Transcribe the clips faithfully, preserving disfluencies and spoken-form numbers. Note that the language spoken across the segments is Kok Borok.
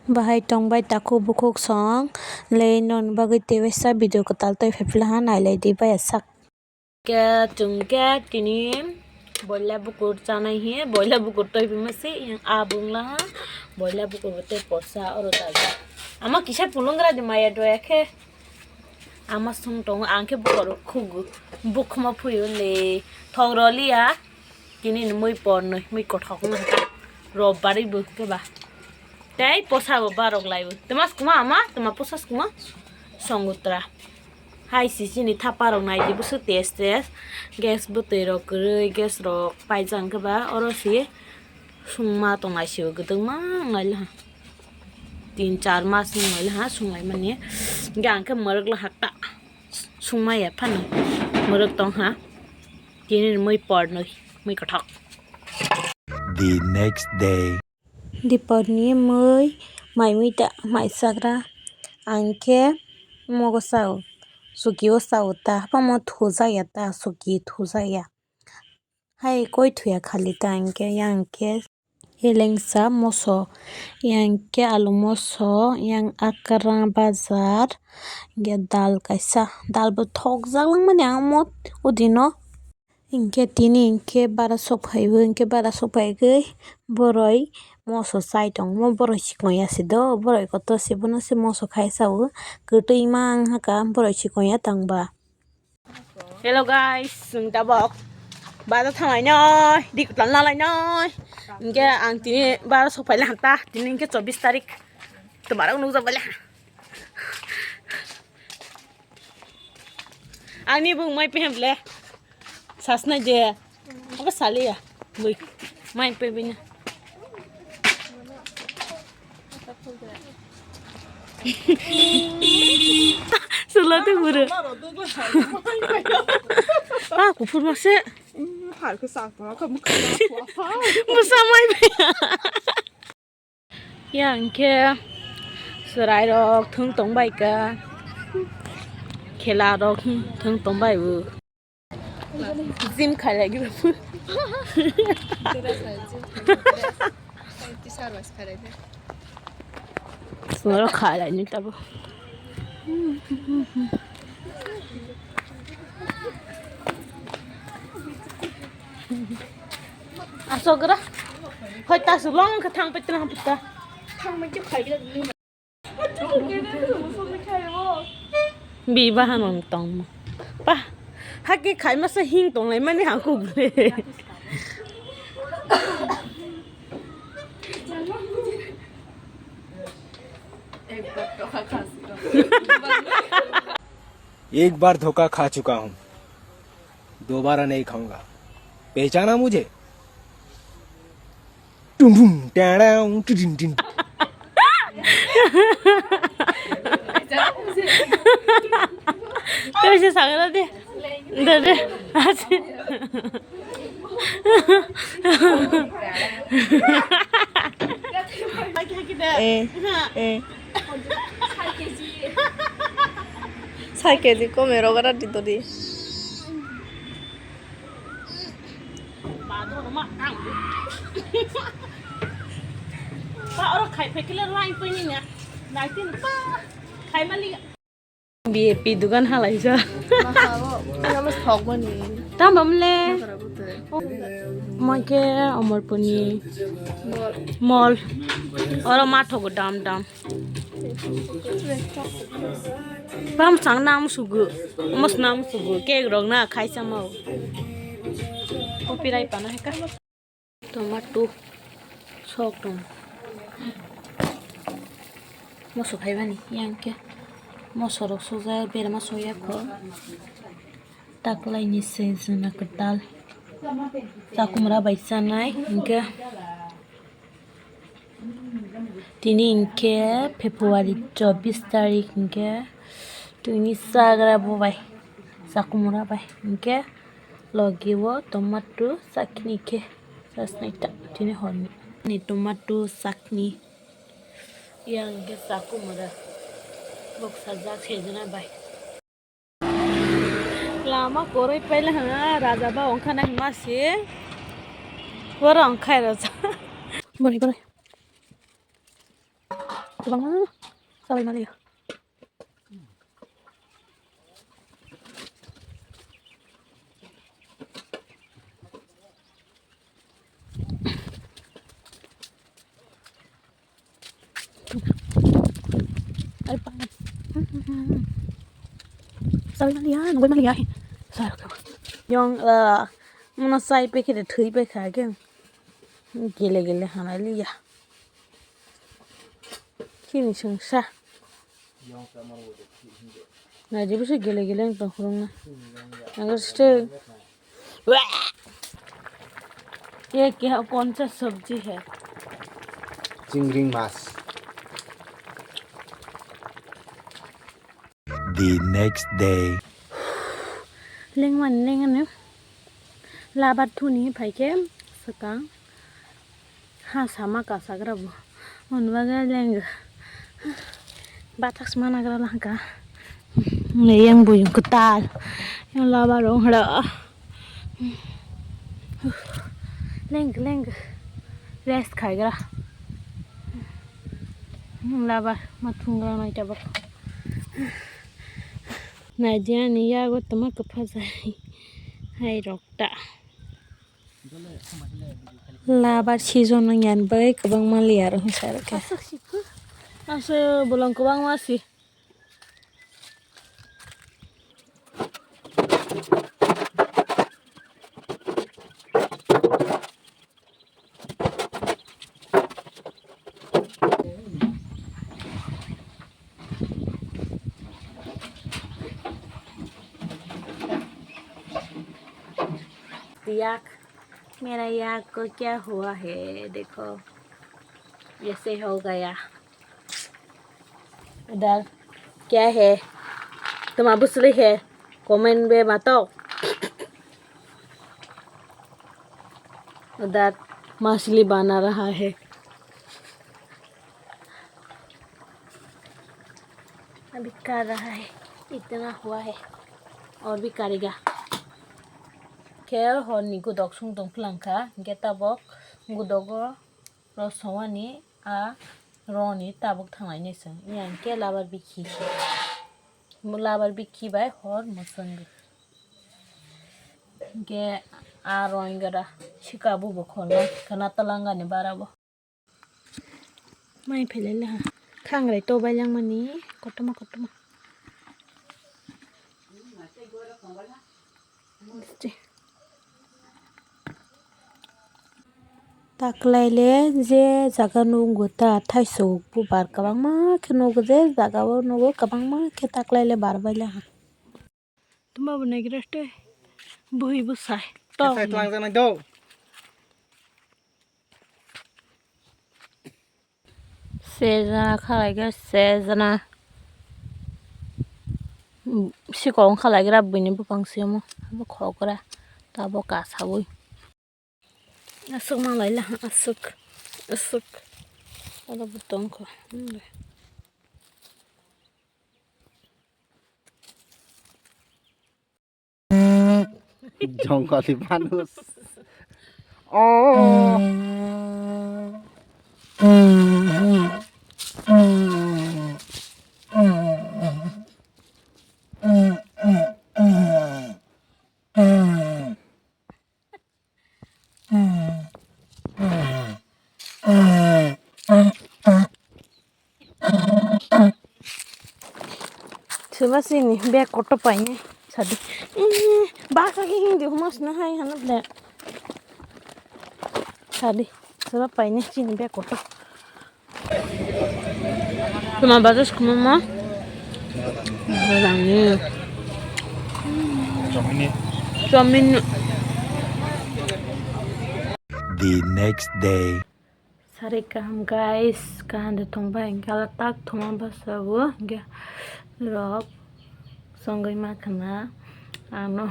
Bahai tongbai takhuk bukhuk song le non bagwi tei waisa video kwtal tei phaiphila ha nailai di baya sak. Khe chwng khe tini boila bukur chanai hi boila bukur tei bima se yang a bungla ha boila bukur bo tei porsa oro dagi ama kisa pulungra di maya doya khe. Ama sung tongo, ang khe borok khugo, bukhuma phuyo le thok roliya, tini ni mui por nwi, mui kothok wng kha, rob barwi bo khe ba. Tei posa bo barok lai bo. Tama skuma ama, tama posa skuma songutra. Hai si chini thapa rok nai di bwswk tes tes, gas bwtwi rok kwrwi, gas rok paijak khe ba, oro si sungma tong lai si bo, kwdwkma wng lai le ha. Tin char mas ni wngwi ha sunglaimani. Hingke ang khe mwrwk lahak ta sungmaya phano mwrwk tong ha. Tini mui por nwi, mui kothok. The next day. Dipor ni mui mai mui ta mai sagra ang khe mogo sao suki o sao ta hapamo thujakya ta suki thujakya. Hai koi thuya khali ta hingke yang khe elengsa moso, yang khe alu moso, yang akra bajar, hingke dal kaisa, dal bo thokjak langmani ang mo udino. Hingke tini hingke bara sok phaibo, hingke bara sok phaigwi boroi moso chai tongmo, boroi chikon ya se do, boroi kotor se bono se moso khai sao, kwtwi ma wng haka boroi chikon ya tangba. Hello guys, chwng tabok bazar thanglai noi, dik plan lalai noi. Hingke ang tini bazar sok phaile hanta, tini hingke chobbish tarik. Tomarok nukjak baile. Ani bung mai pehem le. Sasnai je. Apa saliya? Bui. Mai pe bini. Sula te buru. Ah, kuphur mase. Har ke sak ma ka mukha. Musa mai pe. Yang khe chwrairok thwng tongbaikha, khelarok thwng tongbai o. Gym khailai. Swngrok khailai ni tabo. Asok gra. Hoi ta su long kha thang pe tlang pe ta. Thang ma khe khai gra. Bi bahan ong tong ma. Pa. Haki khai ma se hing tong lai mani ha ku bre. एक बार धोखा खा चुका हूँ, दोबारा नहीं खाऊंगा। पहचाना मुझे? टुम टुम, टाडाउ, टिडिन टिन। कैसे सागरा दे? दे दे। आज। ए, ए। Sai kg kome rogara di to di. Ba oro khai phaikhe le line pini na. Naitin pa khai mali. B A P dugan halai sa. Tamo mle. Moike Omorpurni mall. Oro mathogo dam dam. Bam sang nam sugu. Mos nam sugu. Cake rok na khai sama. Copyright pana heka. Tomato sok tong. Moso khaibani yang khe. Moso rok sojak berma soya kho. Taklaini se jwna kwtal. Chakumra bai chanai hinkhe. Tini hinkhe February chobbish tarik hinkhe. Tini chagra bo bai. Chakumra bai hinkhe. Logi o tomato chutney khe. Chasnai ta tini horni. Ni tomato chutney. Yang khe chakumra. Boksa jak sejana bai. Lama kwrwi paila hwnga raja ba wngkha na hwnma se. Oro wngkhai raja. Bwrwi bwrwi. Kwbangma chalai maliya. Ai pa. Chalai maliya, nugui maliya. Sar ka. Yong, ah, mano chai pekhe de thwi pekha ke. Gele gele hanai liya. Chini sungsa. Naidi bwswk gele gele wng tong khoroknwi. Agar stay. Ye kya kaun sa sabji hai? Chingring mas. The next day. Lengmani lengmani labar thuni phaikhe swkang ha sama kasagra bo. Hwnba khe leng bathak sma nagra langka. Yang buyung kwtal yang labar rong hra. Leng leng rest khaigra. Labar ma thungra nai tabok. Naidi ani yago tama kwpha jai hai rok ta. Labar season wng yan bai kwbangma layer wng sa rwkhe. Asa bolong kwbangma si. Yak, mera yak ko kya hua hai? Dekho, aise ho gaya. Udhar kya hai? Tuma busli hai? Comment mein bato. Udhar machli bana raha hai. Abhi kar raha hai. Itna hua hai. Aur bhi karega. Khe horni gudok sung tong phlangkha. Hingkhe tabok gudogo rosomani a roni tabuk thanglainai chwng. Iya hwnkhe labar bikhi. Labar bikhi bai hor mwswngwi. Hwnkhe a roni gada sika bubo khorma khwna twlangani bara bo. Mai phailai laha. Khangrai to bailangmani kotorma kotorma. Taklaile je jaga nukgo ta thaisok bubar kwbangma khe nukgo je jaga o nukgo kwbangma khe taklaile bar baila ha. Tuma bo naigra tei bwhi bwsai tok. Sai twlang janai do. Sejana khalai khe sejana. Sikok wngkha lai gra buini bupang siyamo. Abo khokra. Tabo kasawi. Aswk manglai la aswk. Aswk. Oro bo tongkho. Jongkoli manus. Oh. Seba sini bag kotor paine sadi. Eh, bak lagi hindi humas na hai hanap le. Sadi, seba paine sini bag kotor. Tuma bajas kumama. Rangni. Chomini. Chomin. The next day. Sari kaham guys, kaham de tongbai hingke ala tak thoma basa bo hingke rok songwi ma khana ano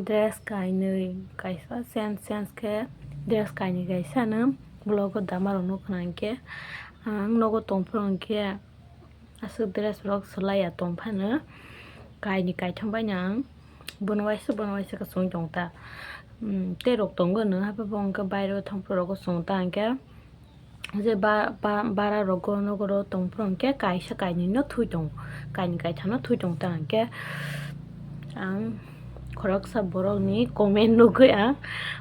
dress kainwi kaisa change change khe dress kainwi kaisa no vlog o dama rok nukha hingke ang nogo tongphuru hingke aswk dress rok swlaiya tongphano kainwi kaitham baino ang bono waisa bono waisa khe chwng tongta tei rok tongo no haphai bo hingke bairo thangphuru rok o chwng ta hingke. je ba, ba, bara rogo nogoro tongphuru hwnkhe kaisa kainwi no thwi tongo, kainwi kaitham no thwi tongo ta hwnkhe ang khoroksa borok ni comment nugwi ang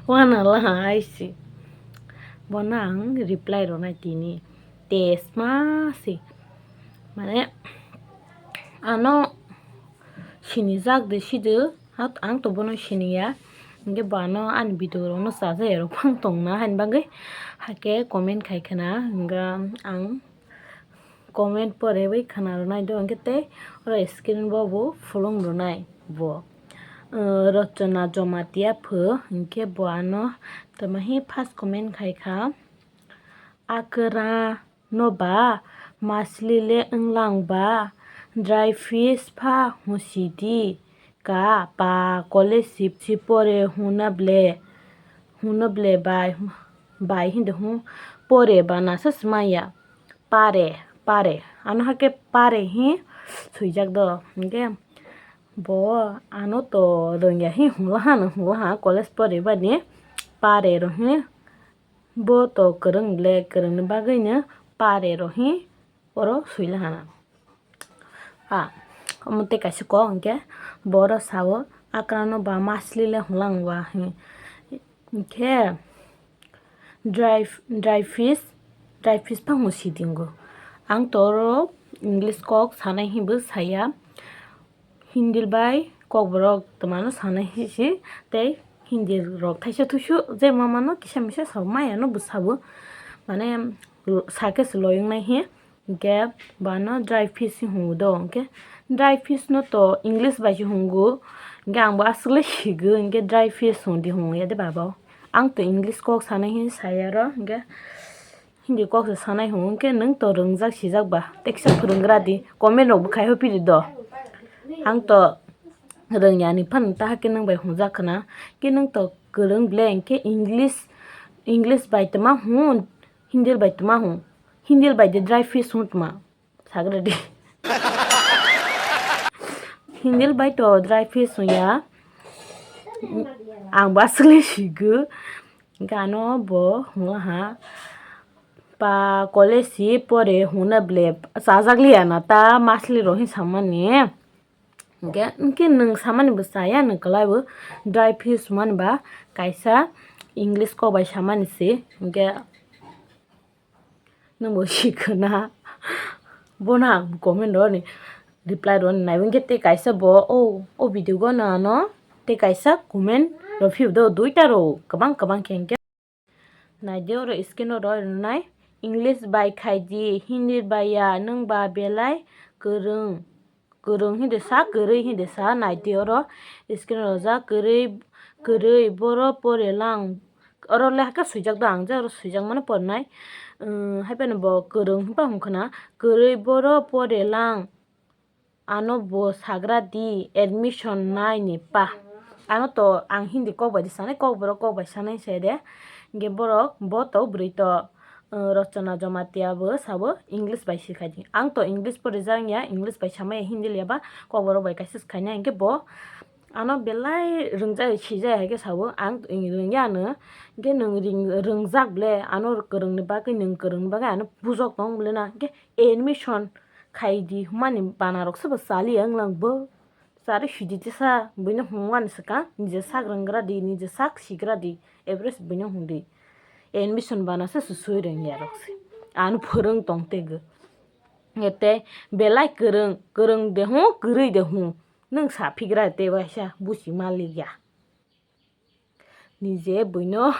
uanalaha hai se, bono ang reply rwnai tini test ma se, mane ano sinijak de sido. Hat ang to bono siniya, hingke bo ano ani video rok no chajakya rok phang tongna haini bagwi, hakhe comment khai khwna, hingke ang comment pore bai khwna rwnai do, hingke tei oro screen bo bo phulung rwnai bo. Rochona Jomatia pho, hingke bo ano tamo hi first comment khai kha, "Akra no ba masli le wnglang ba, dry fish pha husi di ka pa, college sip si pore huna ble, huna ble bai, bai hindi hu pore ba nasa smaya pare, pare." Ano hake pare hi swijak do, hingke bo ano to rwngya hi hungla hano, hungla ha college pore bani pare rw hi. Bo to kwrwng ble, kwrwngni bagwino pare rw hi oro swila hana. A, omo tei kaisa kok hwnkhe, bo oro sao, "Akrano ba masli le hwlang ba," hi. Hwnkhe dry, dry fish, dry fish phano si dingo. Ang to oro English kok sanai hinwi saya. Hindi bai kokborok twmano sanai si, tei Hindi rok thaisa thuisu je ma mano kisa misa sabo maya no bwsabo, mane sakhe se loi wngnai hi, hwnkhe bano dry fish hinwi do, hwnkhe dry fish no to English bai se hwngo, hwnkhe ang bo aswk le sigo, hwnkhe dry fish hwn di hwnwi ya de baba, ang to English kok sanai hi saya ro, hwnkhe Hindi kok se sanai hwn khe nwng to rwngjak sijak ba, teksa phwrwnggra di, comment rok bo khai phi di do. Ang to rwngya ni phano ta hakhe nwng bai hwnjak khna, khe nwng to kwrwng ble hwnkhe English, English bai twma hwn, Hindi bai twma hwn, Hindi bai de dry fish hwn twma. Sagra di. Hindi bai to dry fish ya. Ang ba aswk le sigo. Gano bo hwnla ha. Pa college si pore hwnna ble chajak liya na ta masli rohi samani. Hwnkhe, hwnkhe nwng samani bo chaya nwng kwlai bo dry fish mani ba kaisa English kok bai samani se. Hwnkhe, Nwng bo si khwna. Bono ang comment rwni reply rwni naiwi hwnkhe tei kaisa bo o, o video go no ano tei kaisa comment rw phiyok do duita rw kwbang kwbang khe hwnkhe. Naidi oro screen o rw rwnai English bai khai di, Hindi bai ya, nwng ba belai kwrwng. Kwrwng hindi sa, kwrwi hindi sa, naidi oro screen o rijak, kwrwi, kwrwi, boro pore lang. Oro le hakhe swijak do ang, je oro swijak mano pornai. Umm, haiphano bo kwrwng hwnba hwnkhana, kwrwi, boro pore lang. Ano bo sagra di, admission nai ni pa. Ano to ang hindi kok bai di sanai, kokborok kok bai sanai se de. Hwnkhe borok bo to bwrwi to. Rachana Jamatia bo sabo English bai sikhai di. Ang to English bo rijak ya, English bai samaya Hindi liya ba kokborok bai kaisa sikhainai hwnkhe bo ano belai rwngjak sijaya hwnkhe sabo ang rwngya ano hwnkhe nwng rwngjak ble ano kwrwngni bagwi nwng kwrwngni bagwi ano bujok tong ble na hwnkhe admission khai di hwnmani bana rok se bo chaliya wnglang bo. Chari sidi tisa buino hwnmani swkang, nije sak rwnggra di, nije sak sigra di, everest buino hwndi. Admission bana se susui rwngya rok se. Ano phwrwng tong tei gw. Ete belai kwrwng, kwrwng de hwn, kwrwi de hwn. Nwng sa phigra tei waisa busi malik ya. Nije buino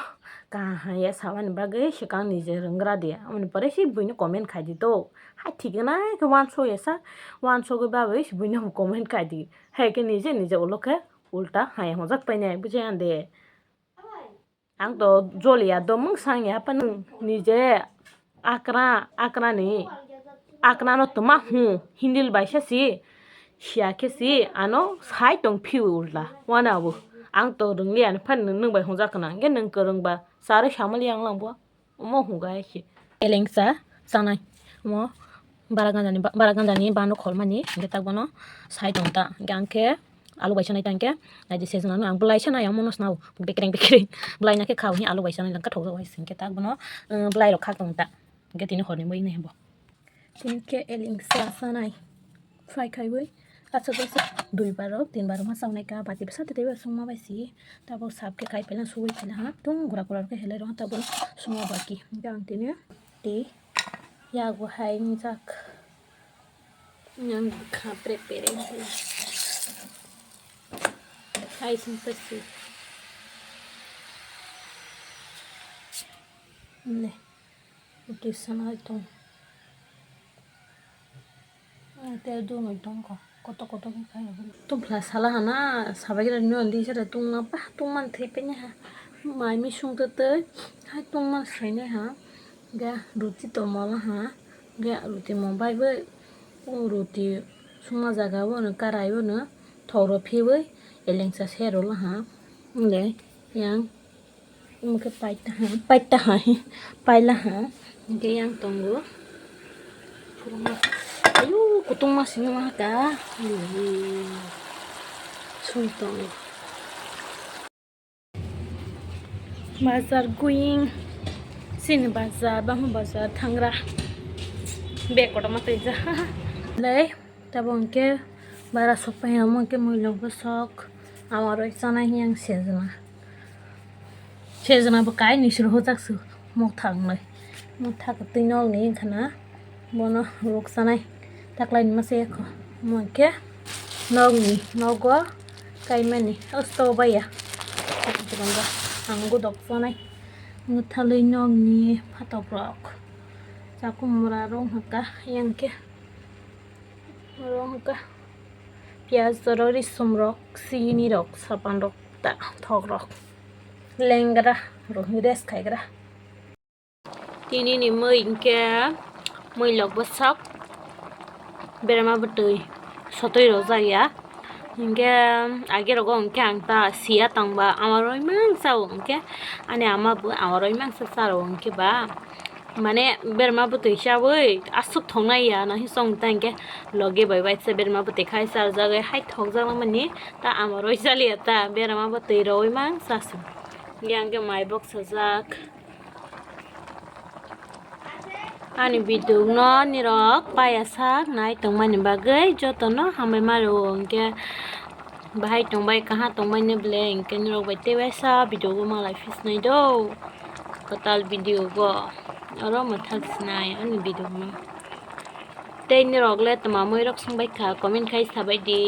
kaham ya samani bagwi swkang nije rwnggra di. Amoni pore se buino comment khai di to. Hai thik nai khe uansuk ya sa, uansugwi bagwi se buino comment khai di. Hai khe nije nije ulo khe ulta hai hwnjak painai, bujai ya de. Ang to joliya do mung sang ya pa nwng nije Akra, akra ni, akra no twma hwn, Hindi bai sa si, siya khe si, ano sai tong phiyo ulta, wana bo. Ang to rwngli ani phan nwng bai hwnjak khna, hwnkhe nwng kwrwng ba, charwi samali yang lang bo, omo hwnga hai se. Elengsa, chanai, omo, bara ganja ni ba-, bara ganja ni bando khol mani, hwnkhe tak bono sai tong ta, hwnkhe ang khe, Alu bai sanai tang khe, naidi sejna no ang belai sanai ang mono swnao, bekereng bekereng. Belai na khe khao hi alu bai sanai lang khe thokjak bai sing khe tak bono, um, belai rok khak tong ta. Hingke tini horni mui nai bo. Tini khe elengsa sanai fry khaiwi. Acha jesa dui bar rok tin bar ma chawnai ka bati bwsa tei tei songma bai si. Tabuk sap khe kai pela suwi pela ha. Tung gura gura khe helai rok tabuk songma baki. Hingke ang tini tei yago hai wngjak. Yang khapre pere hai sung pasi. Ne. Uti sana tong. Te dunoi tongkho. Koto koto khe khai. Tongphla sala hana sabai gira nini ondi sere tongma pa tongman thai pe ha. Mai mi sung te tei hai tongma sai nai ha. Ga ruti tongma la ha. Ga ruti mo bai bai. O ruti sungma jaga o no karai o no thoro phiwi elengsa sero la ha. Nge yang omo khe paita ha, paita ha, paila ha. Hingke yang tongo. Ayu, kutungma sini ma ka. Sung tongo. Bazar going. Sini bazar, bangma bazar thangra. Bag kotorma twijak. Lei, tabuk hingke bara sokpai omo hingke muilok bwsok. Amaroi chanai hiyang sejna. Sejna bo kainwi suru hojak su. Motha wngnai. Motha kwtwi nokni wngkha na. Bono ruksanai taklaini masa yakho. Omo khe nokni nogo kaimani o stove ya. Ang godok sanai mwthalwi nokni phatok rok chakhumra rok hwnkha yang khe oro hwnkha piyaj rok risum rok sini rok sapan rok ta thok rok lengra rok rest khaigra. Tini ni mui hingke mui lok bwsak berema bwtwi sotwi rojak ya. Hingke age rogo hingke ang ta siya tongba ama roi mangsa o hingke ani ama bo ama roi mangsa charo hingke ba mane berema bwtwi chawi aswk thongnai ya nang hisong ta hingke loge bai bai se berema bwtwi khai charjagwi hai thokjak mani ta ama roi chaliya ta berema bwtwi roi mangsa se hingke ang khe mai bok sajak. Ani video no nirok paya sak nai tongmani bagwi jotono hambai ma rwo hwnkhe bahai tongbai kaha tongbai ni bwle hwnkhe nirok bai teibaisa video go malai phisnai do kwtal video go oro mwthak sinai ani video no tei nirok le twma mui rok swngbai kha comment khai sabai di.